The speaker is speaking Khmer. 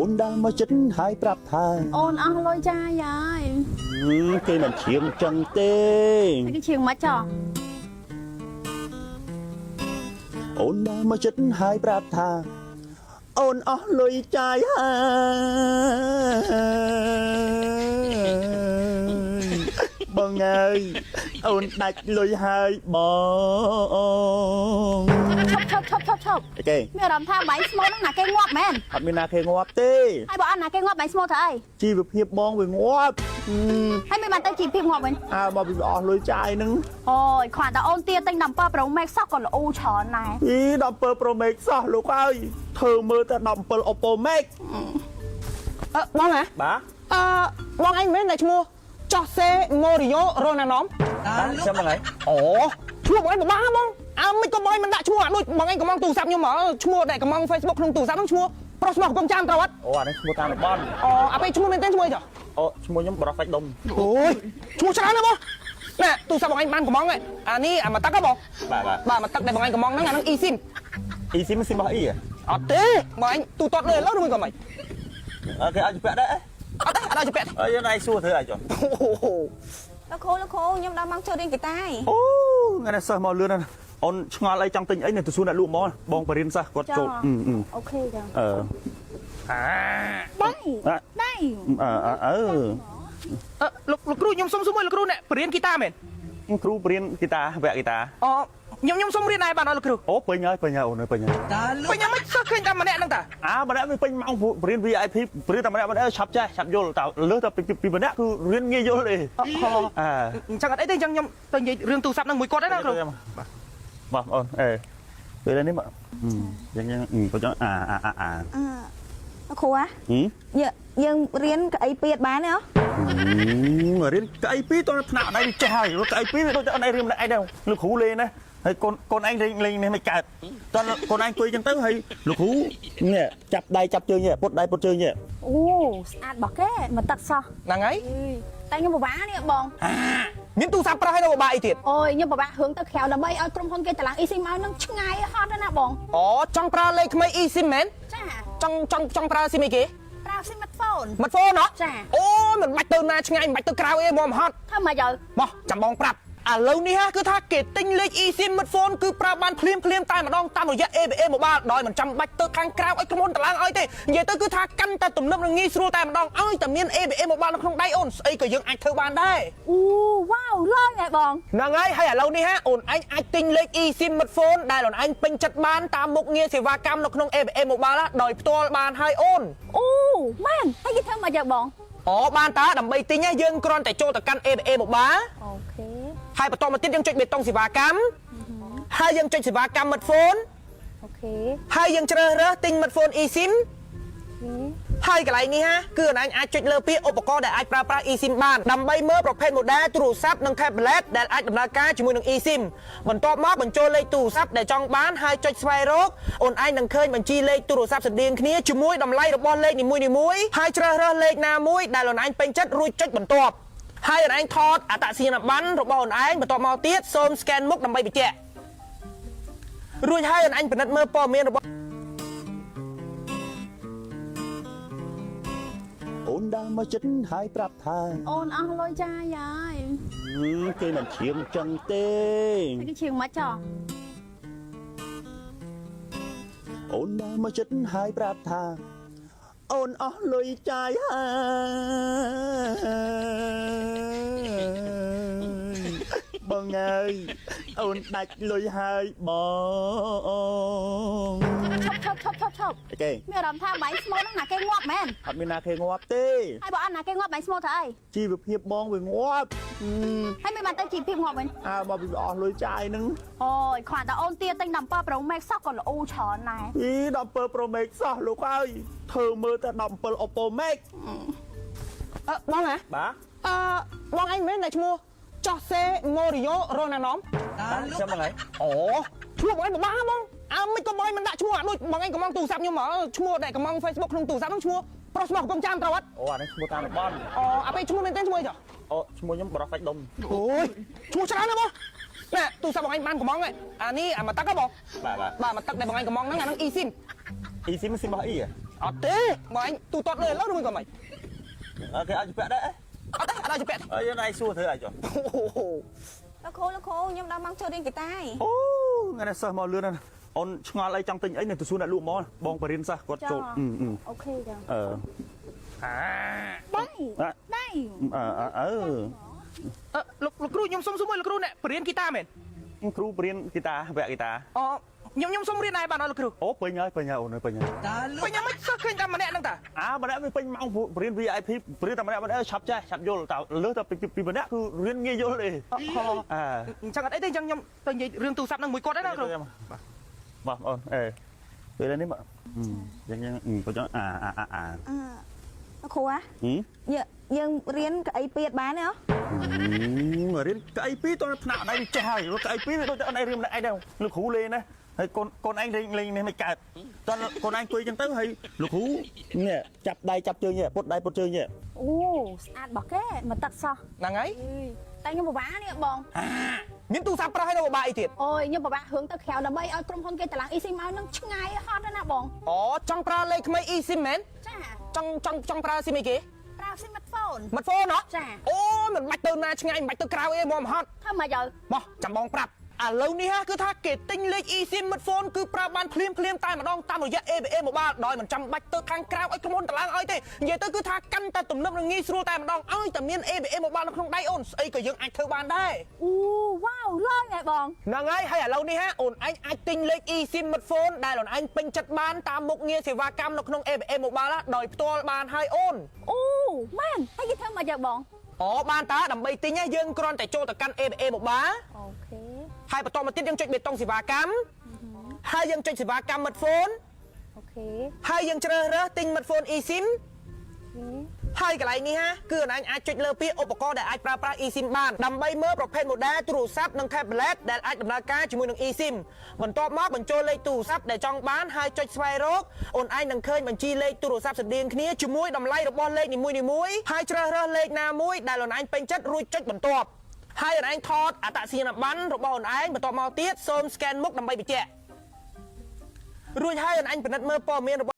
នដើរមកចិត្តហើយប្រាប់ថា អូនអស់លុយចាយហើយ គេមិនឈៀងចឹងទេ តែគេឈៀងមិនចោះ អូនដើរមកចិត្តហើយប្រាប់ថា អូនអស់លុយចាយហើយបងអើយអូនដាច់លុយហើយបង ឈប់ឈប់ឈប់ឈប់ឈប់ អីគេ មានអារម្មណ៍ថាបាយស្មូតហ្នឹងណាគេងាប់មែន អត់មានណាគេងាប់ទេ ហើយបើអត់ណាគេងាប់បាយស្មូតធ្វើអី ជីវភាពបងវាងាប់ ហើយមិនបានទៅជីវភាពងាប់វិញ អើមកពីអស់លុយចាយហ្នឹង អូយគ្រាន់តែអូនទាទិញ17 Pro Max សោះក៏ល្អច្រើនដែរ អី17 Pro Max សោះលោកអើយធ្វើមើលតែ17 Oppo Max អឺបងហ៎ បាទ អឺបងឯងមែនតែឈ្មោះចោះសេម៉ូរីយ៉ូរ៉ូណាណុំ បាទខ្ញុំហ្នឹងហើយ អូឈ្មោះបងឯងពិបាកហ៎បងអើមិនក៏បងឯងមិនដាក់ឈ្មោះអាដូចបងឯងកំងទូរស័ព្ទខ្ញុំហ៎ឈ្មោះដែលកំង Facebook ក្នុងទូរស័ព្ទហ្នឹងឈ្មោះប្រុសស្មោះកំពង់ចាមត្រូវអត់ អូអានេះឈ្មោះតាមតំបន់ អូអាពេលឈ្មោះមែនទេឈ្មោះអីចុះ អូឈ្មោះខ្ញុំបរោះសាច់ដុំ អូយឈ្មោះច្រើនណាស់បងណែទូរស័ព្ទបងឯងបានកំងហ៎អានេះអាមួយទឹកហ៎បង បាទបាទ បាទមួយទឹកដែលបងឯងកំងហ្នឹងអាហ្នឹង eSIM អ៊ីស៊ីមស៊ីមរបស់អ៊ី អត់ទេបងឯងទូទាត់លុយឥឡូវឬមួយក៏មិន អើគេឲ្យជពាក់ដែរ អត់ទេអត់ឲ្យជពាក់ទេ អើយើងឯងសួរធ្វើអីចុះ អូហូ លោកគ្រូលោកគ្រូខ្ញុំដល់ម៉ោងចូលរៀនហ្គីតាហើយ អូថ្ងៃនេះសិស្សមកលឿនណាស់អូនឆ្ងល់អីចង់ទិញអីនៅទៅសួរអ្នកលក់មកបងបរិញ្ញាសិស្សគាត់ចូលអឺអឺ អូខេចា អឺ អា ដៃ អ ដៃ អឺអឺ អឺលោកលោកគ្រូខ្ញុំសុំសួរមួយលោកគ្រូអ្នកបរៀនហ្គីតាមែន គ្រូបរិញ្ញាហ្គីតាវគ្គហ្គីតា អូខ្ញុំសុំរៀនដែរបានអត់លោកគ្រូ អូពេញហើយពេញហើយអូនពេញហើយ ពេញយ៉ាងម៉េចសិស្សឃើញតែម្នាក់ហ្នឹងតា អើម្នាក់វាពេញម៉ោងបរិញ្ញា VIP បរិញ្ញាតែម្នាក់ម្នាក់ឆាប់ចេះឆាប់យល់តើលើសតែពីម្នាក់គឺរៀនងាយយល់ទេអើ អញ្ចឹងអត់អីទេអញ្ចឹងខ្ញុំទៅនិយាយរឿងទូរស័ព្ទហ្នឹងមួយគាត់ដែរណាគ្រូ បាទបងអូនអេពេលនេះមកយ៉ាងយ៉ាងក៏ចង់អាអាអាអា អឺលោកគ្រូហ៎ ហឹម យើងយើងរៀនកៅអីពៀតបានទេហ៎ រៀនកៅអីពីរតថ្នាក់ដៃចេះហើយកៅអីពីរវាដូចតែអូនឯងរៀនម្នាក់ឯងដែរលោកគ្រូលេងណាហើយកូនកូនឯងលេងលេងនេះមិនកើតតកូនឯងអង្គុយចឹងទៅហើយលោកគ្រូនេះចាប់ដៃចាប់ជើងនេះពុតដៃពុតជើងនេះ អូស្អាតរបស់គេមកទឹកសោះ ហ្នឹងហើយ តែខ្ញុំពិបាកនេះបង មានទូរស័ព្ទប្រើឲ្យនៅបបាអីទៀត អូយខ្ញុំពិបាករឿងទៅក្រៅដើម្បីឲ្យក្រុមហ៊ុនគេតម្លើង eSIM ឲ្យនឹងឆ្ងាយហត់ណាស់បង អូចង់ប្រើលេខថ្មី eSIM មែន ចា ចង់ចង់ចង់ប្រើ SIM អីគេ ប្រើ smartphone មិត្តហ្វូនហ៎ ចា អូមិនបាច់ទៅណាឆ្ងាយមិនបាច់ទៅក្រៅអីមកហត់ ធ្វើមកយក បោះចាំបងប្រាប់ឥឡូវនេះហ่ะគឺថាគេទិញលេខ eSIM មិត្តហ្វូនគឺប្រើបានភ្លាមភ្លាមតែម្ដងតាមរយៈ ABA Mobile ដោយមិនចាំបាច់ទៅខាងក្រៅឲ្យក្រុមហ៊ុនតម្លើងឲ្យទេនិយាយទៅគឺថាកាន់តែទំនើបនិងងាយស្រួលតែម្ដងឲ្យតែមាន ABA Mobile នៅក្នុងដៃអូនស្អីក៏យើងអាចធ្វើបានដែរ អូវ៉ាវឡើយហ៎បង ហ្នឹងហើយហើយឥឡូវនេះហ่ะអូនឯងអាចទិញលេខ eSIM មិត្តហ្វូនដែលអូនឯងពេញចិត្តបានតាមមុខងារសេវាកម្មនៅក្នុង ABA Mobile ហ่ะដោយផ្ទាល់បានហើយអូន អូមែនហើយគេធ្វើមកយកបង អូបានតើដើម្បីទិញហ៎យើងគ្រាន់តែចូលទៅកាន់ ABA Mobile OK ហើយបន្តមកទៀតយើងចុចប៊ូតុងសេវាកម្មហើយយើងចុចសេវាកម្មមិត្តហ្វូន OK ហើយយើងជ្រើសរើសទិញមិត្តហ្វូន eSIM ហើយកន្លែងនេះហ่ะគឺអូនឯងអាចចុចលើពាក្យឧបករណ៍ដែលអាចប្រើប្រាស់ eSIM បានដើម្បីមើលប្រភេទ model ទូរស័ព្ទនិង tablet ដែលអាចដំណើរការជាមួយនឹង eSIM បន្ទាប់មកបញ្ចូលលេខទូរស័ព្ទដែលចង់បានហើយចុចស្វែងរកអូនឯងនឹងឃើញបញ្ជីលេខទូរស័ព្ទស្រដៀងគ្នាជាមួយតម្លៃរបស់លេខនីមួយៗហើយជ្រើសរើសលេខណាមួយដែលអូនឯងពេញចិត្តរួចចុចបន្ទាប់ហើយអូនឯងថតអត្តសញ្ញាណប័ណ្ណរបស់អូនឯងបន្ទាប់មកទៀតសូម scan មុខដើម្បីបញ្ជាក់រួចហើយអូនឯងពិនិត្យមើលព័ត៌មានរបស់ អូនដើរមកចិត្តហើយប្រាប់ថា អូនអស់លុយចាយហើយ គេមិនឈៀងចឹងទេ តែគេឈៀងមកចោះ អូនដើរមកចិត្តហើយប្រាប់ថា អូនអស់លុយចាយហើយបងអើយអូនដាច់លុយហើយបង ឈប់ឈប់ឈប់ឈប់ឈប់ អីគេ មានអារម្មណ៍ថាបាយស្មូតហ្នឹងណាគេងាប់មែន អត់មានណាគេងាប់ទេ ហើយបើអត់ណាគេងាប់បាយស្មូតធ្វើអី ជីវភាពបងវាងាប់ ហើយមិនបានទៅជីវភាពងាប់វិញ អើមកពីអស់លុយចាយហ្នឹង អូយគ្រាន់តែអូនទាទិញ17 Pro Max សោះក៏ល្អច្រើនដែរ អី17 Pro Max សោះលោកអើយធ្វើមើលតែ17 Oppo Max អឺបងហ៎ បាទ អឺបងឯងមែនតែឈ្មោះចោះសេម៉ូរីយ៉ូរ៉ូណាណុំ បាទខ្ញុំហ្នឹងហើយ អូឈ្មោះបងឯងពិបាកហ៎បងអើមិនក៏បងឯងមិនដាក់ឈ្មោះអាដូចបងឯងកំងទូរស័ព្ទខ្ញុំហ៎ឈ្មោះដែលកំង Facebook ក្នុងទូរស័ព្ទហ្នឹងឈ្មោះប្រុសស្មោះកំពង់ចាមត្រូវអត់ អូអានេះឈ្មោះតាមតំបន់ អូអាពេលឈ្មោះមែនទេឈ្មោះអីចុះ អូឈ្មោះខ្ញុំបរោះសាច់ដុំ អូយឈ្មោះច្រើនណាស់បងណែទូរស័ព្ទបងឯងបានកំងហ៎អានេះអាមួយទឹកហ៎បង បាទបាទ បាទមួយទឹកដែលបងឯងកំងហ្នឹងអាហ្នឹង eSIM អ៊ីស៊ីមស៊ីមរបស់អ៊ី អត់ទេមកអញទូទាត់លើឥឡូវឬមួយក៏មិន អើគេឲ្យជពាក់ដែរ អត់ទេអត់ឲ្យជពាក់ទេ អើយើងឯងសួរធ្វើអីចុះ អូហូ លោកគ្រូលោកគ្រូខ្ញុំដល់ម៉ោងចូលរៀនហ្គីតាហើយ អូថ្ងៃនេះសិស្សមកលឿនណាស់អូនឆ្ងល់អីចង់ទិញអីនៅទៅសួរអ្នកលក់មកបងបរិនសិស្សគាត់ចូលអឺអឺ OK ចា អឺ អា ដៃដៃ អឺអឺ អឺលោកលោកគ្រូខ្ញុំសុំសួរមួយលោកគ្រូអ្នកបរៀនហ្គីតាមែន គ្រូបរៀនហ្គីតាវគ្គហ្គីតា អូខ្ញុំខ្ញុំសុំរៀនដែរបានអត់លោកគ្រូ អូពេញហើយពេញហើយអូនពេញហើយ ពេញយ៉ាងម៉េចសិស្សឃើញតែម្នាក់ហ្នឹងតា អើម្នាក់វាពេញម៉ោងបរៀន VIP បរៀនតែម្នាក់ម្នាក់ឆាប់ចេះឆាប់យល់តើលើសតែពីម្នាក់គឺរៀនងាយយល់ទេ អូ អើ អញ្ចឹងអត់អីទេអញ្ចឹងខ្ញុំទៅនិយាយរឿងទូរស័ព្ទហ្នឹងមួយគាត់ដែរណាគ្រូ បាទអូនអេពេលនេះមកយ៉ាងយ៉ាងបើចង់អាអាអាអា អឺលោកគ្រូហ៎ ហឹម យើងយើងរៀនកៅអីពៀតបានទេហ៎ រៀនកៅអីពីរតើថ្នាក់អីចេះហើយកៅអីពីរវាដូចតែអីរៀនម្នាក់ឯងដែរលោកគ្រូលេងណាហើយកូនកូនឯងលេងលេងនេះមិនកើតតើកូនឯងអង្គុយចឹងទៅហើយលោកគ្រូនេះចាប់ដៃចាប់ជើងនេះពុតដៃពុតជើងនេះ អូស្អាតរបស់គេមកទឹកសោះ ហ្នឹងហើយ តែខ្ញុំពិបាកនេះបង មានទូរស័ព្ទប្រើឲ្យនៅបបាអីទៀត អូយខ្ញុំពិបាករឿងទៅក្រៅដើម្បីឲ្យក្រុមហ៊ុនគេតម្លើង eSIM ឲ្យនឹងឆ្ងាយហត់ណាស់បង អូចង់ប្រើលេខថ្មី eSIM មែន ចា ចង់ចង់ចង់ប្រើ SIM អីគេ ប្រើ smartphone មិត្ត phone ហ៎ ចា អូមិនបាច់ទៅណាឆ្ងាយមិនបាច់ទៅក្រៅអីមកមហត់ ធ្វើម៉េចឲ្យ មកចាំបងប្រាប់ឥឡូវនេះហ่ะគឺថាគេទិញលេខ eSIM មិត្ត phone គឺប្រើបានភ្លាមភ្លាមតែម្ដងតាមរយៈ ABA Mobile ដោយមិនចាំបាច់ទៅខាងក្រៅឲ្យក្រុមហ៊ុនតម្លើងឲ្យទេនិយាយទៅគឺថាកាន់តែទំនើបនិងងាយស្រួលតែម្ដងឲ្យតែមាន ABA Mobile នៅក្នុងដៃអូនស្អីក៏យើងអាចធ្វើបានដែរ អូវ៉ាវឡើយហ៎បង ហ្នឹងហើយហើយឥឡូវនេះហ่ะអូនឯងអាចទិញលេខ eSIM មិត្ត phone ដែលអូនឯងពេញចិត្តបានតាមមុខងារសេវាកម្មនៅក្នុង ABA Mobile ហ่ะដោយផ្ទាល់បានហើយអូន អូមែនហើយគេធ្វើម៉េចឲ្យបង អូបានតើដើម្បីទិញហ៎យើងគ្រាន់តែចូលទៅកាន់ ABA Mobile OK ហើយបន្តមកទៀតយើងចុចបេតុងសេវាកម្មហើយយើងចុចសេវាកម្មមិត្ត phone OK ហើយយើងជ្រើសរើសទិញមិត្ត phone eSIM ហើយកន្លែងនេះហ่ะគឺអនឯងអាចចុចលើពាក្យឧបករណ៍ដែលអាចប្រើប្រាស់ eSIM បានដើម្បីមើលប្រភេទ model ទូរស័ព្ទនិង tablet ដែលអាចដំណើរការជាមួយនឹង eSIM បន្ទាប់មកបញ្ចូលលេខទូរស័ព្ទដែលចង់បានហើយចុចស្វែងរកអូនឯងនឹងឃើញបញ្ជីលេខទូរស័ព្ទស្រដៀងគ្នាជាមួយតម្លៃរបស់លេខនីមួយៗហើយជ្រើសរើសលេខណាមួយដែលអូនឯងពេញចិត្តរួចចុចបន្ទាប់ហើយអូនឯងថតអត្តសញ្ញាណប័ណ្ណរបស់អូនឯងបន្ទាប់មកទៀតសូម scan មុខដើម្បីបញ្ជាក់រួចហើយអូនឯងពិនិត្យមើលព័ត៌មានរបស់